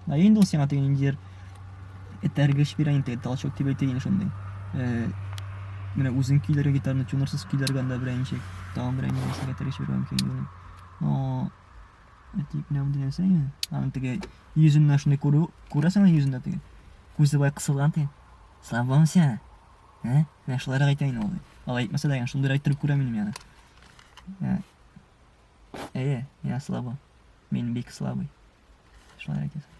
Ә инде ул сиңа теге ниндидер этәргеч бирә инде, толчок дип әйтик инде шундый. Менә үзең көйләргә гитараны тюнерсыз көйләргә анда берәр ничек, тагын берәр нәрсәгә этәргеч бирергә мөмкин инде. Но әйтик, менә мондый нәрсә инде. Аның теге йөзеннән шундый күрү, күрәсең аның йөзендә теге. Күзе болай кысылган теге. Слабым син. Ә? Менә шулайрак әйтә инде ул. Алай әйтмәсә дә, шундыйрак иттереп күрәм инде мин аны. Әйе, я слабо. Мин бик слабый. Шулай әйтәсең.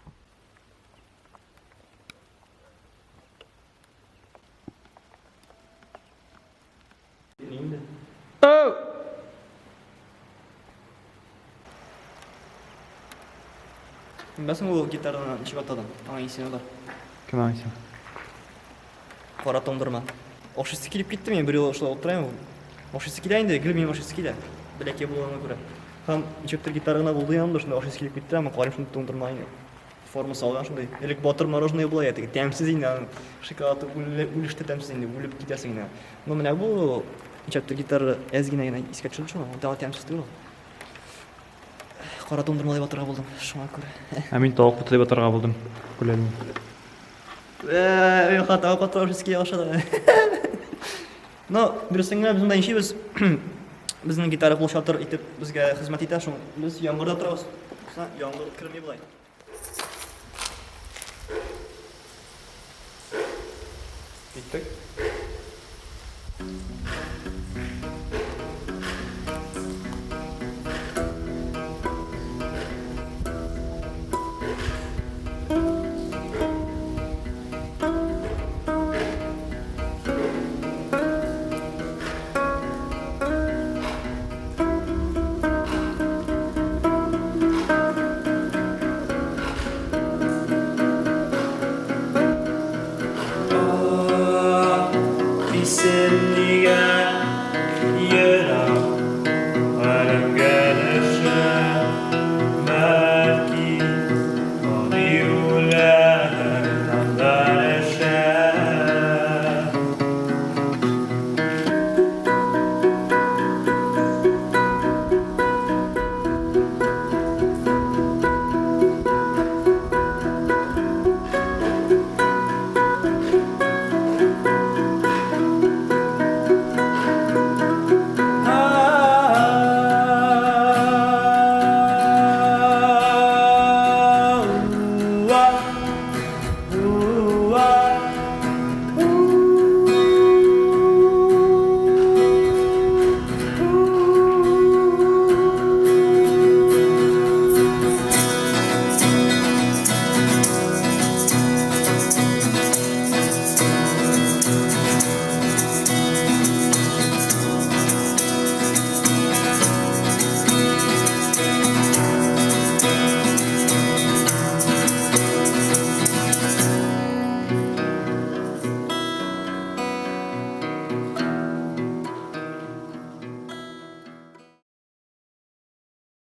Инде. Оу! Беләсең ул гитараны ничек атадың? Аның исеме бар. Кем аның исеме? Кара туңдырма. Ашыйсы килеп китте мин бер юлы шулай утырам. Ашыйсы килә инде, гел минем ашыйсы килә. Бәләкәй булганга күрә. Һәм ничектер гитара гына булды янымда, шунда ашыйсы килеп китте, һәм карыйм шундый туңдырма инде. Формасы алган шундый. Элек батыр мороженое була я теге тәмсез инде аның. Шоколад үлештә тәмсез инде, үлеп китәсең инде. Но менә бу ничектер гитара әз генә генә искә төшерде шуңа, ул тагы тәмсез түгел ул. Кара туңдырма дип атарга булдым, шуңа күрә. Ә мин тавык боты дип атарга булдым. Күләлме. Мин хата тавык боты ашады. Но, дөресен генә без монда ничибез? Безнең гитара кул чатыр итеп безгә хезмәт итә, шул без яңгырда торабыз. Яңгыр керми болай. Киттек. Исем нигә